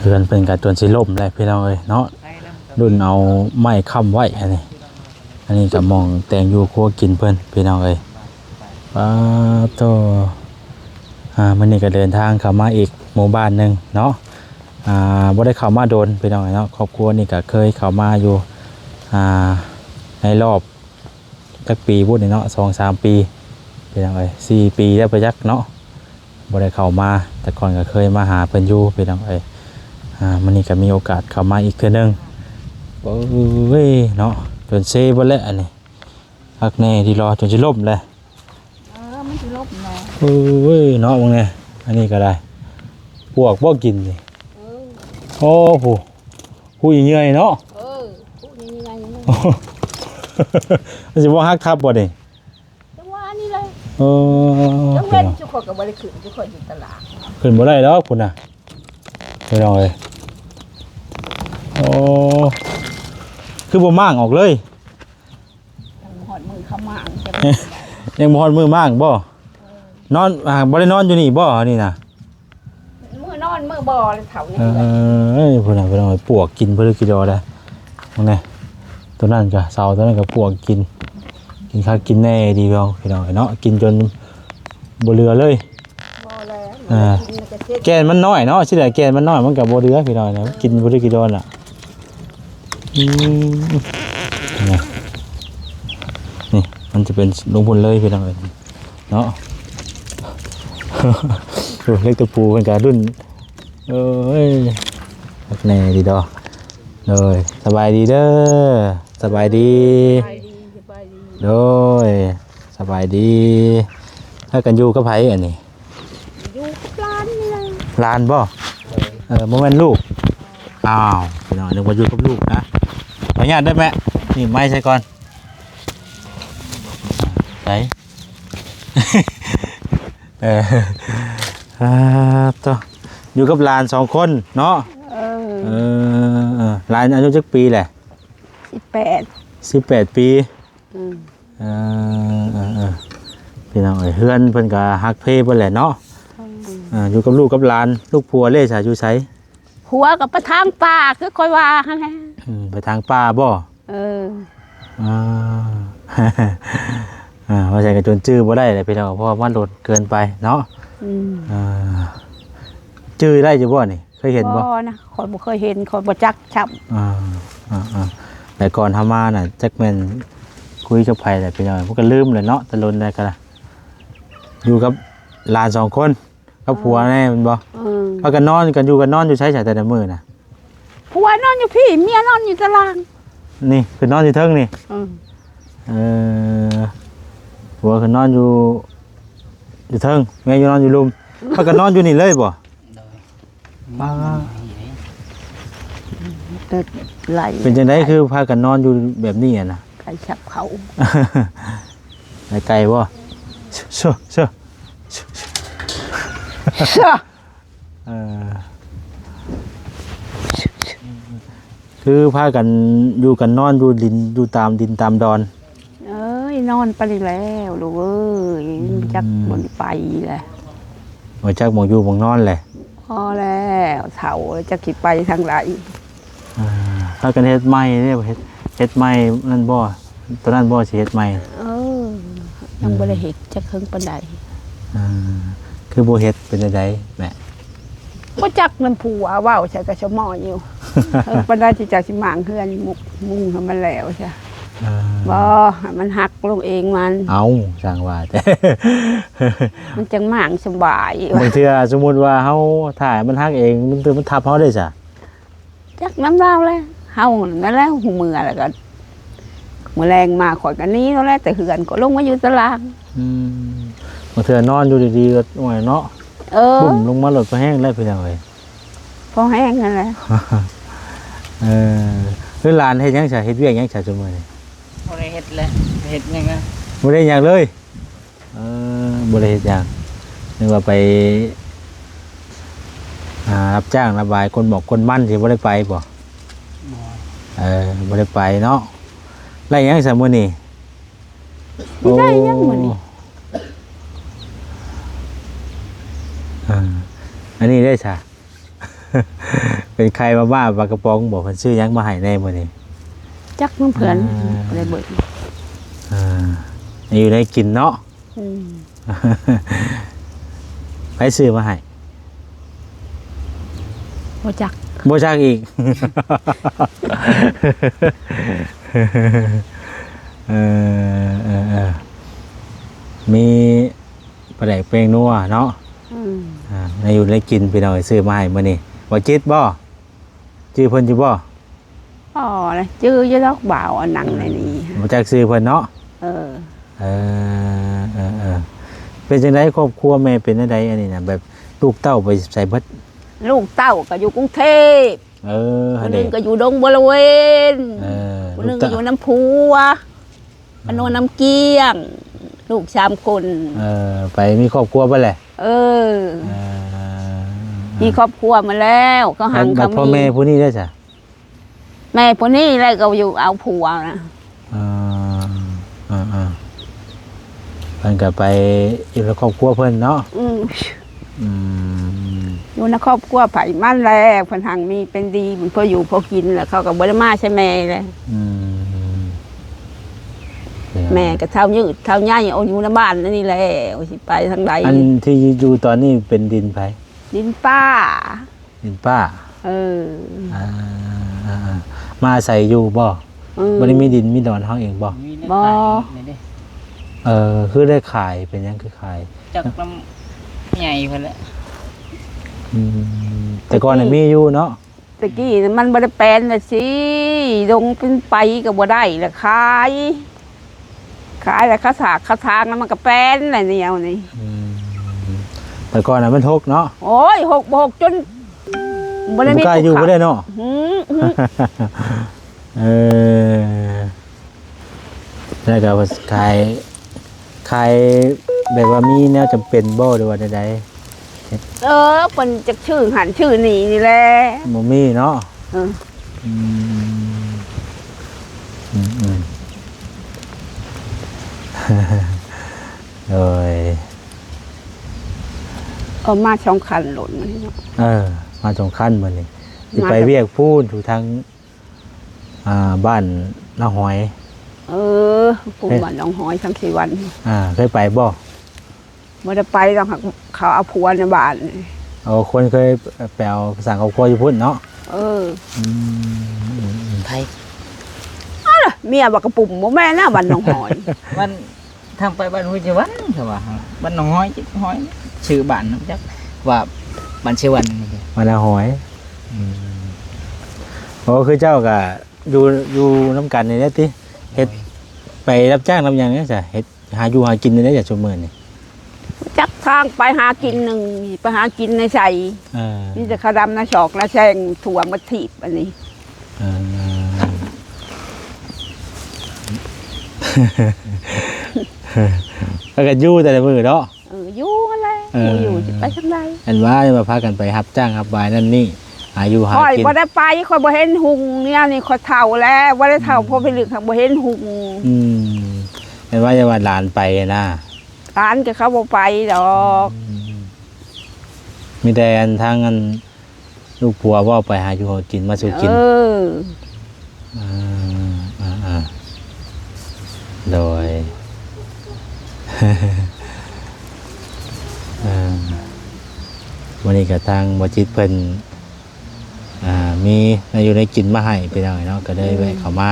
ເຮືອນເພິ່ນກໍຈົນຊິລົ້ມແລ້ວພີ່ນ້ອງເອີຍເນາະ ລຸ້ນເອົາໄມ້ຄ້ຳໄວ້ອັນນີ້. ອັນນີ້ກໍໝ່ອງແຕ່ງຢູ່ຄົວກິນເພິ່ນພີ່ນ້ອງເອີຍ. ປາໂຕ ອ່າ ມື້ນີ້ກໍເດີນທາງເຂົ້າມາອີກໝູ່ບ້ານໜຶ່ງເນາະ. ອ່າ ບໍ່ໄດ້ເຂົ້າມາດົນພີ່ນ້ອງເອີຍເນາະ. ຄອບຄົວນີ້ກໍເຄີຍເຂົ້າມາຢູ່ ອ່າ ໃນລອບ ຈັກປີພຸ້ນນີ້ເນາະ ສອງສາມປີພີ່ນ້ອງເອີຍ ສີ່ປີແລ້ວປະຈັກເນາະ ບໍ່ໄດ້ເຂົ້າມາ. ແຕ່ກ່ອນກໍເຄີຍມາຫາເພິ່ນຢູ່ພີ່ນ້ອງເອີຍ. ອ່າ ມື້ນີ້ກໍມີໂອກາດເຂົ້າມາອີກເທື່ອໜຶ່ງ. ໂອ້ຍເນາະ ຈົນເຊເບິດແລ້ວອັນນີ້ ຄັກແນ່ດີຫຼໍ ຈົນຊິລົ້ມແລ້ວ. ເອີ ມັນຊິລົ້ມແລ້ວ. ໂອ້ຍເນາະ ເບິ່ງແນ່ ອັນນີ້ກໍໄດ້ ປວກບໍ່ກິນນີ້. ເອີ ໂອ້ ຜູ້ ຜູ້ໃຫຍ່ເນາະ. ເອີ ຜູ້ໃຫຍ່ໆ ມັນຊິບໍ່ຫັກທັບບໍ່ນີ້? ຈັງຫວະນີ້ແຫຼະ. ເອີ ຈັງເວັນ ຈຸຂ້ອຍກໍບໍ່ໄດ້ຂຶ້ນ ຈຸຂ້ອຍຢູ່ຕະຫຼາດ ຂຶ້ນບໍ່ໄດ້ດອກພຸ້ນນະພີ່ນ້ອງເອີຍ. ໂອ້ ຄືບໍ່ມ້າງອອກເລີຍ? ຍັງບໍ່ຮອດມື້ເຂົາມ້າງ ຍັງບໍ່ຮອດມື້ມ້າງບໍ່? ເອີ ນອນ ອ່າ ບໍ່ໄດ້ນອນຢູ່ນີ້ບໍ່ ອັນນີ້ນະ? ມື້ນອນມື້ບໍ່ເຖົ້ານີ້. ເອີ ເອີຍ ພຸ້ນນະພີ່ນ້ອງເອີຍ ປວກກິນເພິ່ນກິນດອກໄດ໋. ເບິ່ງແນ່ ຕົວນັ້ນກະ ເສົາຕົວນັ້ນກະປວກກິນ ກິນຄັກກິນແນ່ດີພີ່ນ້ອງເອີຍເນາະ. ກິນຈົນບໍ່ເຫຼືອເລີຍ. ບໍ່ແລ້ວ ເອີ ແກ່ນມັນນ້ອຍເນາະ ຊິໄດ້ແກ່ນມັນນ້ອຍ ມັນກະບໍ່ເຫຼືອພີ່ນ້ອງເອີຍ ກິນເພິ່ນກິນດອກລະ. ອືມ ນີ້ ນີ້ມັນຈະເປັນລົງພຸ້ນເລີຍພີ່ນ້ອງເອີຍເນາະ. ໂອ້ ເຫຼັກຕະປູເພິ່ນກະລຸ້ນ ເອີຍ ຄັກແນ່ດີດອກ. ໂດຍ ສະບາຍດີເດີ ສະບາຍດີ ສະບາຍດີ ສະບາຍດີ. ໂດຍ ສະບາຍດີ. ພາກັນຢູ່ກັບໃຜອັນນີ້? ຢູ່ກັບຫຼານນີ້ແຫຼະ. ຫຼານບໍ່? ເອີ ບໍ່ແມ່ນລູກ? ອ້າວ ພີ່ນ້ອງ ນຶກວ່າຢູ່ກັບລູກນະ. ຂໍອະນຸຍາດເດີແມ່ ໜີບໄມໃສ່ກ່ອນ ໃສ່ ເອີ ອ່າ ໂຕ ຢູ່ກັບຫຼານສອງຄົນເນາະ. ເອີ ເອີ ເອີ ຫຼານອາຍຸຈັກປີແຫຼະ? ສິບແປດ ສິບແປດປີ. ອືມ ເອີ ເອີ ເອີ ພີ່ນ້ອງເອີຍ ເຮືອນເພິ່ນກະຫັກເພເບິດແຫຼະເນາະ. ເອີ ເອີ ຢູ່ກັບລູກກັບຫຼານ. ລູກຜົວເລຊະ ຢູ່ໃສ? ຜົວກໍໄປທາງປ່າ ຄືຂ້ອຍວ່າຫັ້ນແຫຼະ. ອືມ ໄປທາງປ່າບໍ່? ເອີ ອ່າ ອ່າ ວ່າຊັ້ນກໍຈົນຈື່ບໍ່ໄດ້ແຫຼະພີ່ນ້ອງ ເພາະວ່າມາດົນເກີນໄປເນາະ. ອືມ ອ່າ ຈື່ໄດ້ຢູ່ບໍ່ນີ້? ເຄີຍເຫັນບໍ່? ບໍ່ນະ ຂ້ອຍບໍ່ເຄີຍເຫັນ ຂ້ອຍບໍ່ຈັກຊ້ຳ. ອ່າ ອ່າ ແຕ່ກ່ອນເຮົາມານະ ຈັກແມ່ນຄຸຍກັບໃຜແຫຼະພີ່ນ້ອງ ມັນກໍລືມແຫຼະເນາະ ແຕ່ດົນແລ້ວກໍ ຢູ່ກັບຫຼານສອງຄົນ ກັບຜົວແນ່ແມ່ນບໍ່? ເອີ ພາກັນນອນກັນ ຢູ່ກັນນອນຢູ່ໃສຊະ ແຕ່ລະມື້ນະ? ຜົວນອນຢູ່ພີ້ ເມຍນອນຢູ່ຕາລ່າງ. ນີ້ ຂຶ້ນນອນຢູ່ເທິງນີ້? ເອີ ເອີ ຜົວຂຶ້ນນອນຢູ່ ຢູ່ເທິງ ເມຍຢູ່ ນອນຢູ່ລຸ່ມ. ພາກັນນອນຢູ່ນີ້ເລີຍບໍ່? ໂດຍ ມາ ແຕ່ໄຫຼ ເປັນຈັ່ງໃດຄືພາກັນນອນຢູ່ແບບນີ້ຫັ້ນນະ? ໄກ່ສັບເຂົ້າ ໄດ້ໄກ່ບໍ່? ເຊື່ອ ເຊື່ອ ເຊື່ອ ເອີ ຄືພາກັນຢູ່ກັນນອນຢູ່ດິນ ຢູ່ຕາມດິນຕາມດອນ. ເອີຍ ນອນໄປນີ້ແລ້ວລູກເອີຍ ອືມ ຈັກບ່ອນໄປແຫຼະ ບໍ່ຈັກບ່ອນຢູ່ບ່ອນນອນແຫຼະ. ພໍແລ້ວ ເຖົ້າແລ້ວ ຈັກຊິໄປທາງໃດ. ອ່າ ພາກັນເຮັດໃໝ່ເດ້ ເຮັດ ເຮັດໃໝ່ນັ້ນບໍ່? ຕົວນັ້ນບໍ່ ຊິເຮັດໃໝ່? ເອີ ຍັງບໍ່ໄດ້ເຮັດຈັກເຖິງປານໃດ. ອ່າ ຄືບໍ່ເຮັດ ເປັນຈັ່ງໃດແມ່? ບໍ່ຈັກນຳຜົວ ເວົ້າໃສ່ກະສະໝໍຢູ່ ເອີ ປານໃດທີ່ເຈົ້າຊິມ້າງເຮືອນມຸງ ມຸງໃຫ້ມັນແລ້ວຊະ. ອ່າ ບໍ່ ໃຫ້ມັນຫັກລົງເອງມັນ. ເອົ້າ ຊ່າງວ່າແທ້ ມັນຈັ່ງມ້າງສະບາຍ. ບາງເທື່ອສົມມຸດວ່າເຮົາຖ້າໃຫ້ມັນຫັກເອງ ມັນ ມັນທັບເຮົາເດ້ຊະ. ຈັກນຳລາວແຫຼະ ເຮົານັ້ນແຫຼະ ຮູ້ເມື່ອແລ້ວກໍ ມື້ແລງມາຂ້ອຍກໍໜີໂລດແຫຼະ ແຕ່ເຮືອນກໍລົງມາຢູ່ຕາລ່າງ. ອືມ ບາງເທື່ອນອນຢູ່ດີໆ ກໍ ໂອ້ຍເນາະ ເອີ ບຸ້ມລົງມາໂລດ ພໍແຮງແລ້ວພີ່ນ້ອງເອີຍ ພໍແຮງຫັ້ນແຫຼະ. ເອີ ຄືຫຼານເຮັດຫຍັງຊະ ເຮັດວຽກຫຍັງຊະຊຸມື້ນີ້? ບໍ່ໄດ້ເຮັດແຫຼະ ເຮັດຫຍັງອະ ບໍ່ໄດ້ຫຍັງເລີຍ. ເອີ ບໍ່ໄດ້ເຮັດຫຍັງ ນຶກວ່າໄປ ອ່າ ຮັບຈ້າງລະບາຍກົ້ນໝອກກົ້ນມັນ ຊິບໍ່ໄດ້ໄປບໍ່? ບໍ່ ເອີ ບໍ່ໄດ້ໄປເນາະ. ໄດ້ຫຍັງຊະມື້ນີ້? ບໍ່ໄດ້ຫຍັງມື້ນີ້. ໂອ້ ອ່າ ອັນນີ້ໄດ້ຊະ? ເປັນໄຂ່ມາມ່າປາກະປ໋ອງບໍ? ເພິ່ນຊື້ຫຍັງມາໃຫ້ແດ່ມື້ນີ້? ຈັກນຳເພິ່ນ ອ່າ ບໍ່ໄດ້ເບິ່ງ ອ່າ ຢູ່ໄດ້ກິນເນາະ. ອືມ ໃຜຊື້ມາໃຫ້? ບໍ່ຈັກ ບໍ່ຈັກອີກ. ເອີ ເອີ ເອີ ມີປາແດກແປ້ງນົວເນາະ. ອືມ ອ່າ ໄດ້ຢູ່ໄດ້ກິນ ພີ່ນ້ອງເອີຍ ຊື້ມາໃຫ້ມື້ນີ້. ບໍ່ຈິດບໍ? ຈື່ເພິ່ນຢູ່ບໍ່? ອໍ ຈື່ຢູ່ດອກ ບ່າວອັນນັ່ງໃນນີ້ ບໍ່ຈັກຊື່ເພິ່ນເນາະ. ເອີ ເອີ ເອີ ເອີ ເປັນຈັ່ງໃດຄອບຄົວແມ່ ເປັນແນວໃດອັນນີ້ນະ? ແບບລູກເຕົ້າໄປໃສເບິດ? ລູກເຕົ້າກໍຢູ່ກຸງເທບ ເອີ ຜູ້ໜຶ່ງກໍຢູ່ດົງບໍລະເວນ ເອີ ຜູ້ໜຶ່ງກໍຢູ່ນຳຜົວ ອືມ ອະໂນນ ນຳກ້ຽງ ລູກສາມຄົນ. ເອີ ໄປມີຄອບຄົວເບິດແຫຼະ. ເອີ ເອີ ມີຄອບຄົວໝົດແລ້ວ ເຂົາຫັງເຂົາມີ. ແລ້ວພໍ່ແມ່ຜູ້ນີ້ເດ້ຊະ? ແມ່ຜູ້ນີ້ແຫຼະກໍຢູ່ເອົາຜົວນະ. ເອີ ເອີ ເອີ ເພິ່ນກໍໄປຢູ່ໃນຄອບຄົວເພິ່ນເນາະ. ອືມ ອືມ ຢູ່ໃນຄອບຄົວໃຜມັນແຫຼະ ເພິ່ນຮັ່ງມີເປັນດີ ເພິ່ນພໍຢູ່ພໍກິນ ແລ້ວເຂົາກໍບໍ່ໄດ້ມາໃສ່ແມ່ແຫຼະ. ອືມ ແມ່ກໍເຖົ້າຍືດເຖົ້າໃຫຍ່ ເອົາຢູ່ໃນບ້ານອັນນີ້ແຫຼະ ຊິໄປທາງໃດ? ອັນທີ່ຢູ່ຕອນນີ້ເປັນດິນໃຜ? ດິນປ້າ. ດິນປ້າ. ເອີ ອ່າ ອ່າ ອ່າ ມາອາໄສຢູ່ບໍ່? ອືມ ບໍ່ໄດ້ມີດິນມີດອນເຮົາເອງບໍ່? ບໍ່ ເອີ ຄືໄດ້ຂາຍ ເປັນຫຍັງຄືຂາຍ? ຈັກນຳໃຫຍ່ເພິ່ນແຫຼະ. ອືມ ແຕ່ກ່ອນນະມີຢູ່ເນາະ. ແຕ່ກີ້ມັນບໍ່ໄດ້ແປນລະຊິ ລົງເປັນໄປກໍບໍ່ໄດ້ລະ ຂາຍ ຂາຍແລ້ວ ຂາສາກຂາທາງ ແລ້ວມັນກໍແປນແລ້ວ ແນວນີ້. ອືມ ແຕ່ກ່ອນນະມັນຫົກເນາະ. ໂອ້ຍ ຫົກບໍ່ຫົກຈົນບໍ່ໄດ້ມີ ບໍ່ກ້າຢູ່ບໍ່ໄດ້ເນາະ. ຫື ຫື ເອີ ແລ້ວກໍຂາຍ ຂາຍແບບວ່າມີແນວຈຳເປັນບໍ່ ຫຼືວ່າໃດໆ? ເອີ ເພິ່ນຈັກຊື້ຫັ້ນຊື້ນີ້ນີ້ແຫຼະ. ບໍ່ມີເນາະ. ເອີ ອືມ ອືມ ອືມ ໂດຍ ເອົາມາສອງຄັນໂລດມື້ນີ້ເນາະ. ເອີ ມາສອງຄັນມື້ນີ້ ຊິໄປວຽກພຸ້ນ ຢູ່ທາງ ອ່າ ບ້ານນາຫອຍ. ເອີ ພູ ເອີ ບ້ານໜອງຫອຍ ທາງສີວັນ. ອ່າ ເຄີຍໄປບໍ່? ບໍ່ໄດ້ໄປດອກ ເຂົາເອົາຜົວໃນບ້ານ. ໂອ້ ຄົນເຄີຍໄປເອົາສັງເອົາຄົວຢູ່ພຸ້ນເນາະ. ເອີ ອືມ ໃຜ? ອ້າວ ເມຍບັກກະປຸ້ມ ບໍ່ແມ່ນນະ ບ້ານໜອງຫອຍ ບ້ານ ທາງໄປບ້ານຫ້ວຍເຊວັນ ເຂົາວ່າ ບ້ານໜອງຫອຍ ຫອຍ ຊື່ບ້ານນະ ຈັກວ່າບ້ານເຊວັນນີ້ ບ້ານນາຫອຍ. ອືມ ໂອ້ ຄືເຈົ້າກະຢູ່ ຢູ່ນຳກັນນີ້ແຫຼະຕິ ເຮັດ ໂດຍ ໄປຮັບຈ້າງຮັບຫຍັງນີ້ຊະ ເຮັດຫາຢູ່ຫາກິນນີ້ແຫຼະ ຊຸມມື້ນີ້? ຈັກທາງໄປຫາກິນໜຶ່ງ ໄປຫາກິນໃນໃສ? ເອີ ມີແຕ່ຂາດຳນາຊອກນາແຊງ ທົ່ວໝົດທີບອັນນີ້. ເອີ ແລ້ວກໍຢູ່ແຕ່ລະມື້ເນາະ. ເອີ ຢູ່ຫັ້ນແຫຼະ ເອີ ບໍ່ຢູ່ຊິໄປທາງໃດ? ອັນວ່າ ວ່າພາກັນໄປຮັບຈ້າງຮັບວາຍນັ້ນນີ້ ຫາຢູ່ຫາກິນ. ຂ້ອຍບໍ່ໄດ້ໄປ ຂ້ອຍບໍ່ເຫັນຮຸ່ງ ແນວນີ້ຂ້ອຍເຖົ້າແລ້ວ ບໍ່ໄດ້ເຖົ້າ ອືມ ພໍພິລຶກ ຫາກບໍ່ເຫັນຮຸ່ງ. ອືມ ແມ່ນວ່າ ຢ່າວ່າຫຼານໄປນະ. ຫຼານກໍເຂົາບໍ່ໄປດອກ. ອືມ ມີແຕ່ອັນທາງອັນ ລູກຜົວເວົ້າໄປຫາຢູ່ຫາກິນມາສູ່ກິນ. ເອີ ອ່າໆໆ ໂດຍ ເອີ ມື້ນີ້ກໍທາງບໍ່ຈິດເພິ່ນ ອ່າ ມີແນວຢູ່ແນວກິນມາໃຫ້ພີ່ນ້ອງເນາະ ກໍເລີຍ ອືມ ແວະເຂົ້າມາ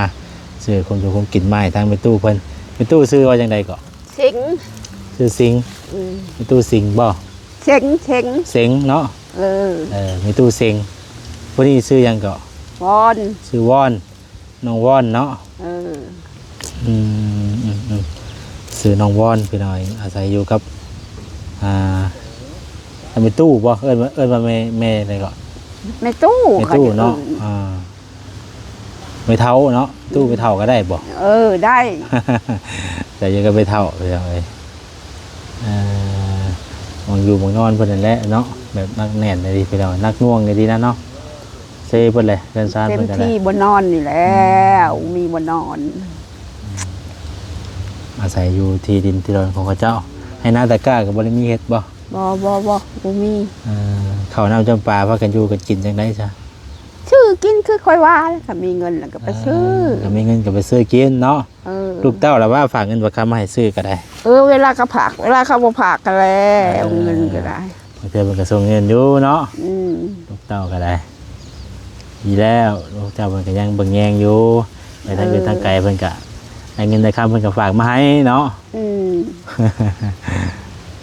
ຊື້ຄວາມຢູ່ຄວາມກິນມາໃຫ້ທາງແມ່ຕູ້ເພິ່ນ. ແມ່ຕູ້ຊື່ວ່າຈັ່ງໃດເກາະ? ສິງ. ຊື່ສິງ. ອືມ ແມ່ຕູ້ສິງບໍ່? ເສັງ ເສັງ ເສັງເນາະ. ເອີ ເອີ ແມ່ຕູ້ເສັງ. ຜູ້ນີ້ຊື່ຫຍັງເກາະ? ວອນ. ຊື່ວອນ ນ້ອງວອນເນາະ. ເອີ ອືມ ອືມ ອືມ ຊື່ນ້ອງວອນ ພີ່ນ້ອງ ອາໄສຢູ່ກັບ ອ່າ ແມ່ຕູ້ບໍ່? ເອີ້ນວ່າ ເອີ້ນວ່າແມ່ ແມ່ໃດເກາະ? ແມ່ຕູ້ ແມ່ຕູ້ເນາະ. ເອີ ອ່າ ແມ່ເຖົ້າເນາະ. ຕູ້ແມ່ເຖົ້າກໍໄດ້ບໍ່? ເອີ ໄດ້ ແຕ່ຍັງກໍແມ່ເຖົ້າ ພີ່ນ້ອງເອີຍ. ເອີ ໝ່ອງຢູ່ໝ່ອງນອນເພິ່ນນັ້ນແຫຼະເນາະ ແບບໜັກແໜ້ນດີພີ່ນ້ອງ ໜັກໜ່ວງດີນະເນາະ. ເຊເບິດແຫຼະ ເຮືອນຊານເພິ່ນກໍໄດ້ ເຕັມທີ່ ບໍ່ນອນນີ້ແຫຼະ ອືມ ມີບໍ່ນອນ. ອືມ ອາໄສຢູ່ທີ່ດິນທີ່ດອນຂອງເຂົາເຈົ້າ. ໄຮ່ນາຕາກ້າກໍບໍ່ໄດ້ມີເຮັດບໍ່? ບໍ່ ບໍ່ ບໍ່ ບໍ່ມີ. ເອີ ເຂົ້ານ້ຳຈຳປາພາກັນຢູ່ກັນກິນຈັ່ງໃດຊະ? ຊື້ກິນຄືຂ້ອຍວ່າແຫຼະ ຄັນມີເງິນແລ້ວກໍໄປຊື້. ເອີ ຄັນມີເງິນກໍໄປຊື້ກິນເນາະ. ເອີ ລູກເຕົ້າລະວ່າຝາກເງິນຝາກຄຳມາໃຫ້ຊື້ກໍໄດ້. ເອີ ເວລາເຂົາຝາກ ເວລາເຂົາບໍ່ຝາກກໍແລ້ວ. ເອີ ເງິນກໍໄດ້ ບາງເທື່ອເພິ່ນກໍສົ່ງເງິນຢູ່ເນາະ. ອືມ ລູກເຕົ້າກໍໄດ້ ດີແລ້ວ ລູກເຕົ້າເພິ່ນກໍຍັງເບິ່ງແຍງຢູ່ ໄປທາງອື່ນ ເອີ ທາງໄກເພິ່ນກໍໄດ້ເງິນໄດ້ຄຳ ເພິ່ນກໍຝາກມາໃຫ້ເນາະ. ອືມ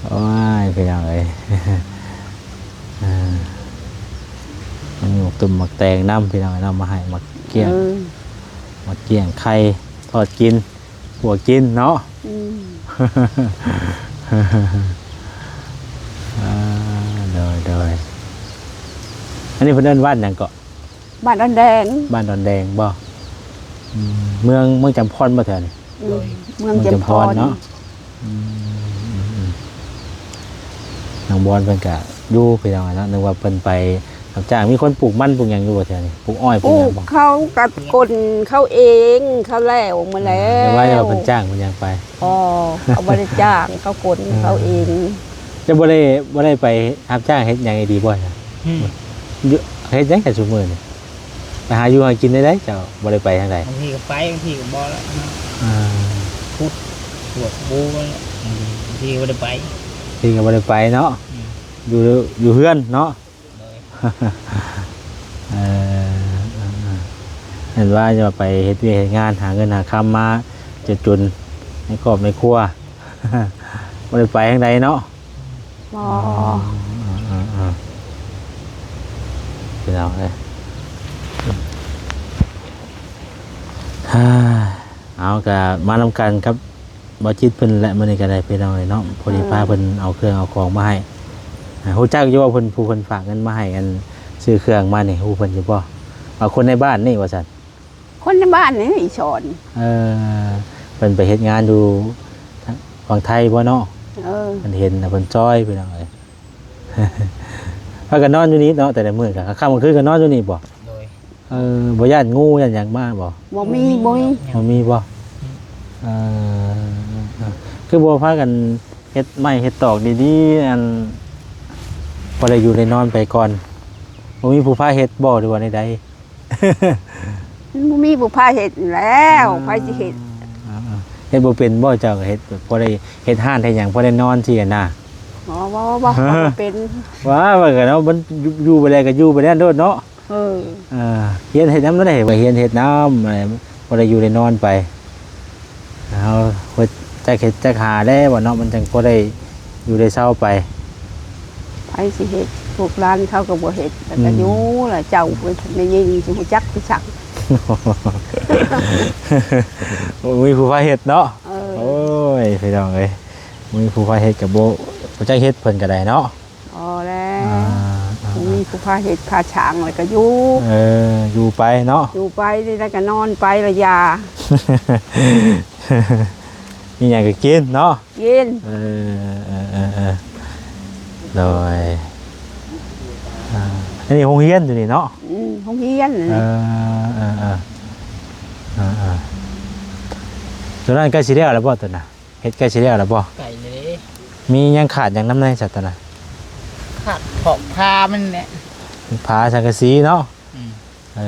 ໂອ້ຍ ພີ່ນ້ອງເອີຍ ເອີ ມັນມີໝາກຕຸ່ມໝາກແຕງນຳ ພີ່ນ້ອງເອີຍເນາະ ມາໃຫ້ ໝາກກ້ຽງ ເອີ ໝາກກ້ຽງ ໄຂ່ ທອດກິນ ຂົ້ວກິນເນາະ. ອືມ ອ່າ ໂດຍ ໂດຍ ອັນນີ້ເພິ່ນເອີ້ນບ້ານຫຍັງເກາະ? ບ້ານດອນແດງ. ບ້ານດອນແດງບໍ່? ອືມ ເມືອງ ເມືອງຈຳພອນບໍ່ແຖວນີ້? ອືມ ໂດຍ ເມືອງຈຳພອນ ເມືອງຈຳພອນເນາະ. ອືມ ນ້ອງບອນເພິ່ນກະຢູ່ ພີ່ນ້ອງເນາະ ນຶກວ່າເພິ່ນໄປຮັບຈ້າງ. ມີຄົນປູກມັນປູກຫຍັງຢູ່ບໍ່ແຖວນີ້? ປູກອ້ອຍ ປູກຫຍັງບໍ່? ປູກເຂົາກະກົນເຂົາເອງ ເຂົາແລ້ວໝົດແລ້ວ. ເອີ ແຕ່ວ່າເພິ່ນຈ້າງເພິ່ນຫຍັງໄປ? ອໍ ເຂົາບໍ່ໄດ້ຈ້າງ ເຂົາກົນເຂົາເອງ. ເອີ ເຈົ້າບໍ່ໄດ້ ບໍ່ໄດ້ໄປຮັບຈ້າງເຮັດຫຍັງອີ່ຫຼີບໍ່? ອືມ ຢູ່ ເຮັດຫຍັງແຕ່ຊຸມື້ນີ້? ໄປຫາຢູ່ຫາກິນໄດ້ໃດ ເຈົ້າບໍ່ໄດ້ໄປທາງໃດ? ບາງທີກໍໄປ ບາງທີກໍບໍ່ລະເນາະ. ອ່າ ຂຸດ ກວດປູ ບາງທີກໍບໍ່ໄດ້ໄປ. ບາງທີກໍບໍ່ໄດ້ໄປເນາະ. ອືມ ຢູ່ ຢູ່ເຮືອນເນາະ. ໂດຍ ເອີ ເອີ ເອີ ເຫັນວ່າຈະໄປເຮັດວຽກເຮັດງານ ຫາເງິນຫາຄຳມາເຈັດຈຸນໃນຄອບໃນຄົວ ບໍ່ໄດ້ໄປທາງໃດເນາະ. ບໍ່ ອືມ ພີ່ນ້ອງເອີຍ ເອົາ ກະມານຳກັນກັບບ່າວຈິດເພິ່ນແຫຼະ ມື້ນີ້ກະໄດ້ ພີ່ນ້ອງເອີຍເນາະ. ພໍດີ ເອີ ພາເພິ່ນເອົາເຄື່ອງເອົາຂອງມາໃຫ້. ຮູ້ຈັກຢູ່ບໍ່ ເພິ່ນ ຜູ້ເພິ່ນຝາກເງິນມາໃຫ້ ອັນ ຊື້ເຄື່ອງມານີ້ ຮູ້ເພິ່ນຢູ່ບໍ່ ວ່າຄົນໃນບ້ານນີ້ວ່າຊັ້ນ? ຄົນໃນບ້ານນີ້ ອີສອນ. ເອີ ເພິ່ນໄປເຮັດງານຢູ່ຝັ່ງໄທບໍ່ເນາະ? ເອີ ເພິ່ນເຫັນນະ ເພິ່ນຊ່ອຍ ພີ່ນ້ອງເອີຍ. ພາກັນນອນຢູ່ນີ້ເນາະ ແຕ່ລະມື້ກະຄ່ຳກາງຄືນກໍນອນຢູ່ນີ້ບໍ່? ໂດຍ ເອີ ບໍ່ຢ້ານງູຢ້ານຫຍັງມາບໍ່? ບໍ່ມີ ບໍ່ມີ ບໍ່ມີບໍ່? ເອີ ຄືບໍ່ພາກັນເຮັດໄມ້ເຮັດຕອກດີໆ ອັນ ພໍໄດ້ຢູ່ໄດ້ນອນໄປກ່ອນ. ບໍ່ມີຜູ້ພາເຮັດບໍ່ ຫຼືວ່າແນວໃດ? ມັນບໍ່ມີຜູ້ພາເຮັດແລ້ວ ອ່າ ໃຜຊິເຮັດ? ອ່າໆ ເຮັດບໍ່ເປັນບໍ່ ເຈົ້າກໍເຮັດ ພໍໄດ້ເຮັດຮ້ານເຮັດຫຍັງ ພໍໄດ້ນອນຊີ້ນະ? ບໍ່ ບໍ່ ບໍ່ ບໍ່ເປັນ. ວ່າ ວ່າກັນເນາະ ມັນຢູ່ ຢູ່ໄປແລ້ວກໍຢູ່ໄປແລ້ວໂລດເນາະ. ເອີ ອ່າ ຮຽນເຮັດນຳນັ້ນແຫຼະ ວ່າຮຽນເຮັດນຳ ພໍໄດ້ຢູ່ໄດ້ນອນໄປ. ເຮົາ ຈັກເຮັດຈັກຫາແລ້ວເນາະ ມັນຈັ່ງພໍໄດ້ຢູ່ໄດ້ເຊົາໄປ. ໃຜຊິເຮັດ? ພວກຫຼານເຂົາກໍບໍ່ເຮັດ ແລ້ວກໍ ອືມ ຢູ່ລະ ເຈົ້າເປັນແມ່ຍິງຊິຮູ້ຈັກຄືສັງ. ບໍ່ມີຜູ້ພາເຮັດເນາະ. ເອີ ໂອ້ຍ ພີ່ນ້ອງເອີຍ ບໍ່ມີຜູ້ພາເຮັດກໍບໍ່ ບໍ່ຈັກເຮັດ ເພິ່ນກໍໄດ້ເນາະ. ພໍແລ້ວ ອ່າ ບໍ່ມີຜູ້ພາເຮັດພາສ້າງ ແລ້ວກໍຢູ່ ເອີ ຢູ່ໄປເນາະ ຢູ່ໄປ ແລ້ວກໍນອນໄປລະຢ່າ ມີຫຍັງກໍກິນເນາະ ກິນ ເອີ ເອີ ເອີ ເອີ ໂດຍ ອ່າ ອັນນີ້ໂຮງຮຽນຢູ່ນີ້ເນາະ ອືມ ໂຮງຮຽນ ເອີ ເອີ ເອີ ເອີ ເອີ ຕົວນັ້ນໃກ້ຊິແລ້ວແລ້ວບໍ່ຕົວນັ້ນ? ເຮັດໃກ້ຊິແລ້ວແລ້ວບໍ່? ໃກ້ເລີຍ. ມີຫຍັງຂາດຫຍັງນຳແດ່ຊະຕອນນັ້ນ? ຂາດເພາະຜ້າມັນແຫຼະ ຜ້າສັງກະສີເນາະ. ອືມ ເອີ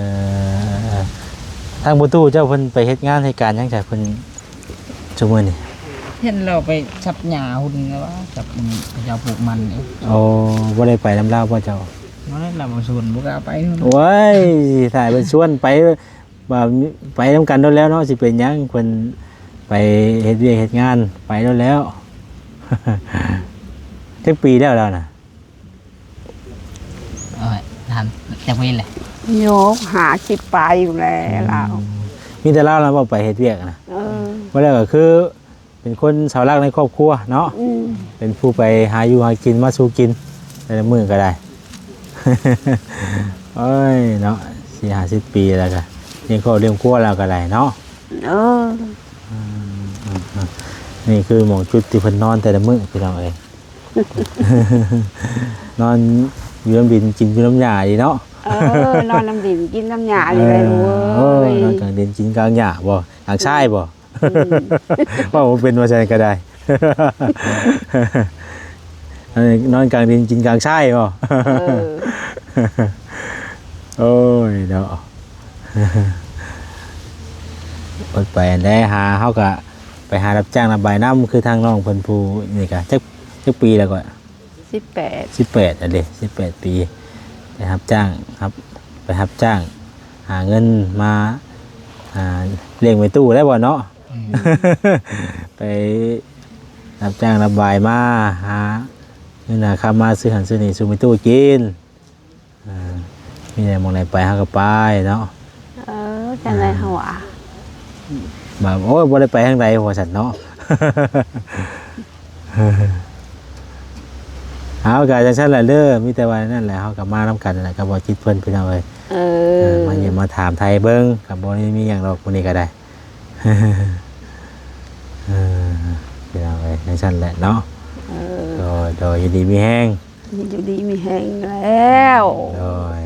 ທາງພໍ່ຕູ້ເຈົ້າເພິ່ນໄປເຮັດງານເຮັດການຫຍັງຊະເພິ່ນຊຸມື້ນີ້? ເຫັນລາວໄປສັບຫຍ້າຫຸ່ນວ່າ ສັບເຂົາເຈົ້າປູກມັນນີ້. ໂອ້ ບໍ່ໄດ້ໄປນຳລາວບໍ່ເຈົ້າ? ບໍ່ໄດ້ ລາວບໍ່ຊວນ ບໍ່ກ້າໄປ. ໂອ້ຍ ຖ້າເພິ່ນຊວນໄປ ວ່າໄປນຳກັນໂລດແລ້ວເນາະ ຊິເປັນຫຍັງ ເພິ່ນໄປເຮັດວຽກເຮັດງານ ໄປໂລດແລ້ວ. ຈັກປີແລ້ວລາວນະ? ເອີຍ ຖາມຈັກປີແຫຼະ? ໂຍກ ຫ້າສິບປາຍຢູ່ແລ້ວ ອືມ ລາວ ມີແຕ່ລາວນະບໍ່ໄປເຮັດວຽກນະ? ເອີ ບໍ່ແລ້ວກໍຄື ເປັນຄົນເສົາຫຼັກໃນຄອບຄົວເນາະ ອືມ ເປັນຜູ້ໄປຫາຢູ່ຫາກິນມາສູ່ກິນແຕ່ລະມື້ກໍໄດ້. ໂອ້ຍເນາະ ສີ່ຫ້າສິບປີແລ້ວກໍລ້ຽງຄອບລ້ຽງຄົວແລ້ວກໍໄດ້ເນາະ. ເອີ ອືມ ນີ້ຄືໝ່ອງຈຸດທີ່ເພິ່ນນອນແຕ່ລະມື້ພີ່ນ້ອງເອີຍ ນອນຢູ່ນຳດິນກິນຢູ່ນຳຫຍ້ານີ້ເນາະ. ເອີ ນອນນຳດິນກິນນຳຫຍ້ານີ້ແຫຼະ ເອີ ລູກເອີຍ. ເອີ ນອນກາງດິນກິນກາງຫຍ້າບໍ່ ກາງຊາຍບໍ່? ອືມ ເວົ້າບໍ່ເປັນວ່າຊັ້ນກໍໄດ້. ນອນກາງດິນກິນກາງຊາຍບໍ່? ເອີ ໂອ້ຍເນາະ ເພິ່ນໄປອັນໃດ ຫາ ເຮົາກະໄປຫາຮັບຈ້າງລະບາຍນ້ຳ ຄືທາງນ້ອງເພິ່ນຜູ້ນີ້ກະ ຈັກ ຈັກປີແລ້ວກໍ? ສິບແປດ ສິບແປດ ອັນເດ ສິບແປດປີ ໄປຮັບຈ້າງ ຮັບ ໄປຮັບຈ້າງຫາເງິນມາ ອ່າ ລ້ຽງແມ່ຕູ້ໄດ້ບໍ່ເນາະ? ອືມ ໄປຮັບຈ້າງລະບາຍມາ ຫາເງິນຫາຄຳມາຊື້ຫັ້ນຊື້ນີ້ສູ່ແມ່ຕູ້ກິນ. ເອີ ມີແຕ່ໝ່ອງໃດໄປເຮົາກໍໄປເນາະ. ເອີ ຈັ່ງໃດເຮົາວ່າ ແບບ ໂອ້ຍ ບໍ່ໄດ້ໄປທາງໃດ ວ່າຊັ້ນເນາະ. ເຮົາກໍຈັ່ງຊັ້ນແຫຼະເດີ ມີແຕ່ວ່ານັ້ນແຫຼະ ເຮົາກໍມານຳກັນແຫຼະ ກັບບໍ່ຈິດເພິ່ນ ພີ່ນ້ອງເອີຍ. ເອີ ເອີ ມາຢ້ຽມມາຖາມໄທເບິ່ງ ກໍບໍ່ໄດ້ມີຫຍັງດອກ ມື້ນີ້ກໍໄດ້. ເອີ ພີ່ນ້ອງເອີຍ ຈັ່ງຊັ້ນແຫຼະເນາະ. ເອີ ໂດຍ ໂດຍ ຢູ່ດີມີແຮງ ຢູ່ດີມີແຮງແລ້ວ ໂດຍ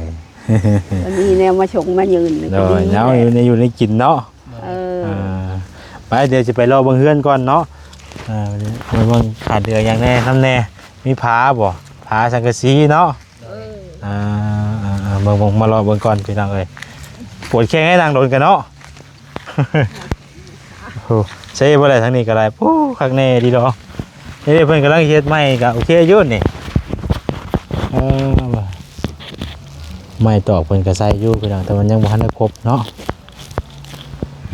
ມີແນວມາຊົງມາຍືນ ໂດຍ ກໍດີ ເອົາ ແຫຼະ ຢູ່ໃນ ຢູ່ໃນກິນເນາະ. ເອີ ເອີ ໄປ ດຽວຊິໄປເລາະເບິ່ງເຮືອນກ່ອນເນາະ. ເອີ ໄປເບິ່ງຂາດເຫຼືອຫຍັງແດ່ ນຳແດ່ ມີຝາບໍ່? ຝາສັງກະສີເນາະ. ເອີ ອ່າ ອ່າ ອ່າ ເບິ່ງ ເບິ່ງ ມາເລາະເບິ່ງກ່ອນ ພີ່ນ້ອງເອີຍ ປວດແຂ້ງໃຫ້ນັ່ງດົນກັນເນາະ. ໂອ້ ເຊບໍ່ໄດ້ທາງນີ້ກໍໄດ້. ໂອ້ ຄັກແນ່ດີດອກ. ນີ້ເພິ່ນກຳລັງເຮັດໃໝ່ ກໍໂອເຄຢູ່ນີ້. ເອີ ໄມ້ຕອກເພິ່ນກໍໃສ່ຢູ່ ພີ່ນ້ອງ ແຕ່ມັນຍັງບໍ່ທັນໄດ້ຄົບເນາະ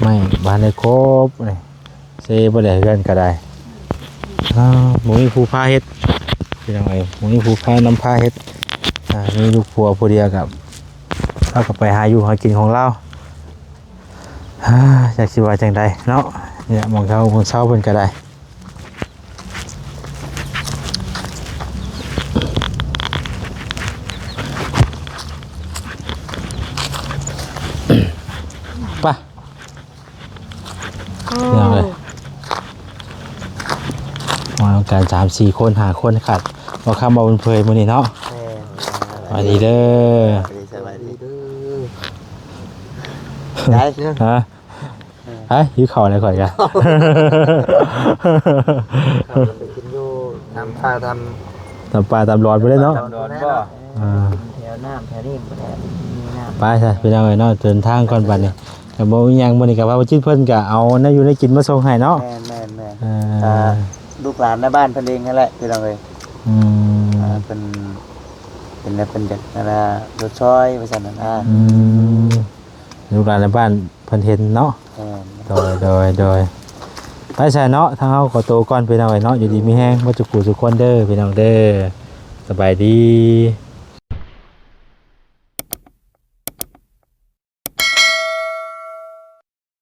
ໄມ້ບໍ່ທັນໄດ້ຄົບນີ້. ເຊບໍ່ໄດ້ເຮືອນກໍໄດ້. ອ້າວ ບໍ່ມີຜູ້ພາເຮັດ ພີ່ນ້ອງເອີຍ ບໍ່ມີຜູ້ພານຳພາເຮັດ. ອ່າ ມີລູກຜົວຜູ້ດຽວກັບ ລາວກໍໄປຫາຢູ່ຫາກິນຂອງລາວ. ອ່າ ຈັກຊິວ່າຈັ່ງໃດເນາະ. ນີ້ແຫຼະ ໝ່ອງເຊົາ ໝ່ອງເຊົາເພິ່ນກໍໄດ້. ໄປ ພີ່ນ້ອງເອີຍ ມານຳກັນສາມສີ່ຄົນ ຫ້າຄົນ ຂາດບໍ່ຄຳບໍ່ບຸນເຜີຍມື້ນີ້ເນາະ. ແມ່ນ ສະບາຍດີເດີ ສະບາຍດີ ສະບາຍດີເດີ ໄດ້ ຮະ ໄປ ຫິວເຂົ້າແລ້ວຂ້ອຍກະ ເຂົ້າໄປກິນຢູ່ ຕຳປ່າຕຳ ຕຳປ່າຕຳລອນພຸ້ນແຫຼະເນາະ. ຕຳລອນບໍ່? ອ່າ ແຖວນ້ຳແຖວນີ້ບໍ່ໄດ້ມີນ້ຳ. ໄປຊະ ພີ່ນ້ອງເອີຍເນາະ ເດີນທາງກ່ອນບັດນີ້. ກໍບໍ່ມີຫຍັງ ມື້ນີ້ກໍວ່າຈິດເພິ່ນກໍເອົາແນວຢູ່ແນວກິນມາສົ່ງໃຫ້ເນາະ. ແມ່ນໆໆ ເອີ ອ່າ ລູກຫຼານໃນບ້ານເພິ່ນເອງຫັ້ນແຫຼະ ພີ່ນ້ອງເອີຍ. ອືມ ອ່າ ເພິ່ນ ເປັນແນວເພິ່ນຢາກອັນນ່າ ຊົດຊ່ອຍວ່າຊັ້ນນ່າ. ອືມ ລູກຫຼານໃນບ້ານເພິ່ນເຫັນເນາະ. ແມ່ນ ໂດຍ ໂດຍ ໂດຍ ໄປຊະເນາະ ທາງເຮົາຂໍໂຕກ່ອນ ພີ່ນ້ອງເອີຍເນາະ. ຢູ່ດີມີແຮງເບິດທຸກຜູ້ທຸກຄົນເດີ ພີ່ນ້ອງເດີ ສະບາຍດີ.